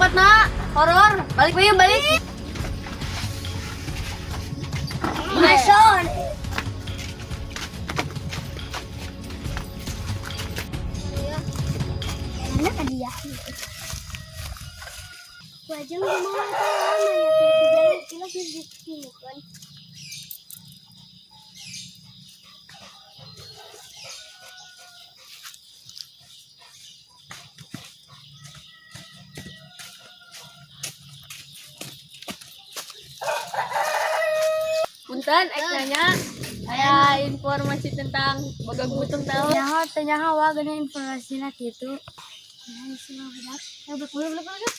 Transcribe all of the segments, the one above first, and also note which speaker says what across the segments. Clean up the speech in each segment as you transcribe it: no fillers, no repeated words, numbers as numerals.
Speaker 1: Tempatna horor. Balik we, balik.
Speaker 2: Mason. Mana tadi ya? Wajah gimana teh? Jelas jelas kan.
Speaker 1: Punten, ek nanya. Aya informasi tentang Bagag Butung tahu?
Speaker 2: Nyaho teh nyaho wa geuning informasina kitu. Nah, isi mah budak. Ya balik balik balik.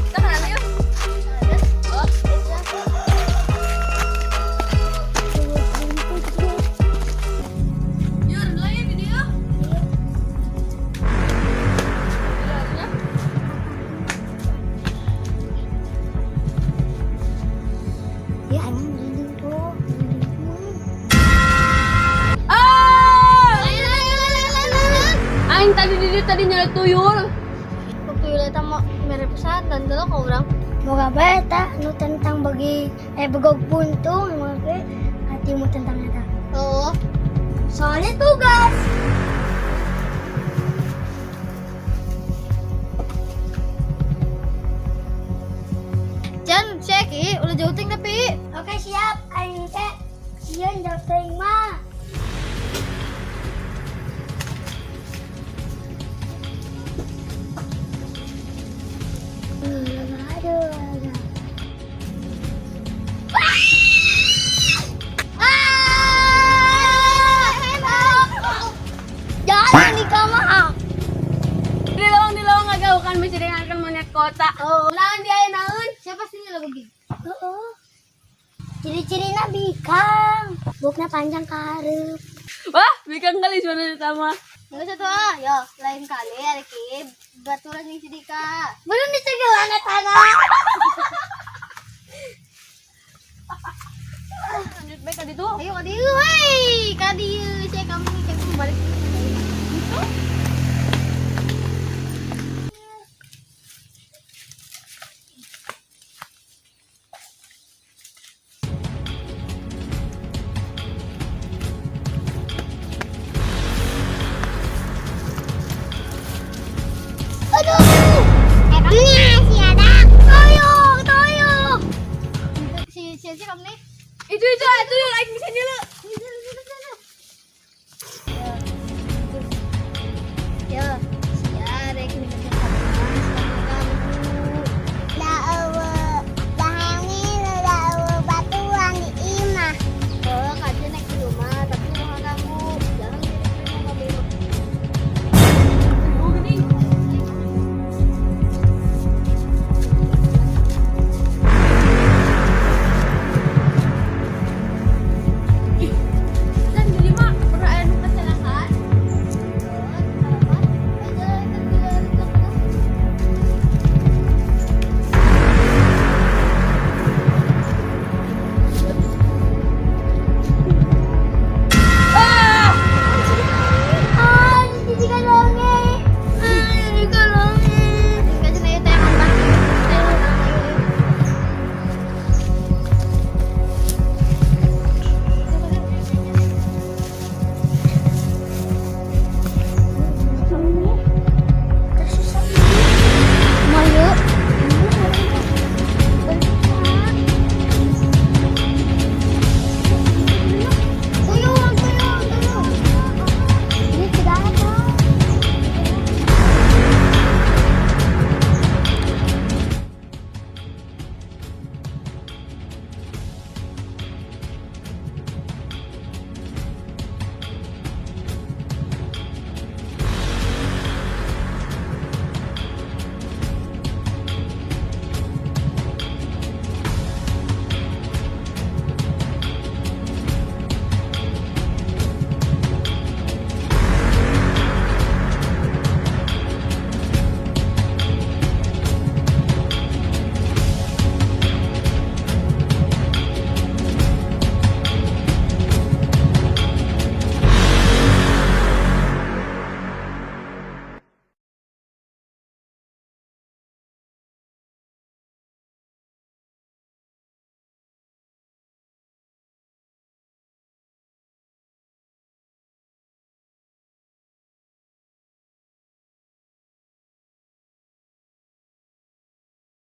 Speaker 1: Kita kemana yuk? Oh. Yur, dulu ya video. Ya.
Speaker 2: Ya anjing merinding tuh. Merinding.
Speaker 1: Ah! Aing tadi di tadi nyari tuyul.
Speaker 2: Tuyul eta mah mere pisan dan delok ka urang. Boga bae eta nu tentang bagi begog puntung make hatimu tentang eta. Oh. Soalnya tugas.
Speaker 1: Chan, Seki, udah jauh ting tapi.
Speaker 2: Oke siap, aing teh sieun jauh teuing mah. Aduh, aduh. Ah! Jangan nikah mah.
Speaker 1: Di lawang ngagaukan bisa dengarkan monyet kota. Oh, naon dia naon?
Speaker 2: Siapa sih ini lagi? Heeh. Ciri-cirina bikang, bukna panjang ka hareup.
Speaker 1: Wah, bikang kali suara utama.
Speaker 2: Nggak satu ah, yo lain kali ada ki baturan yang si Dika. Belum dicegelan.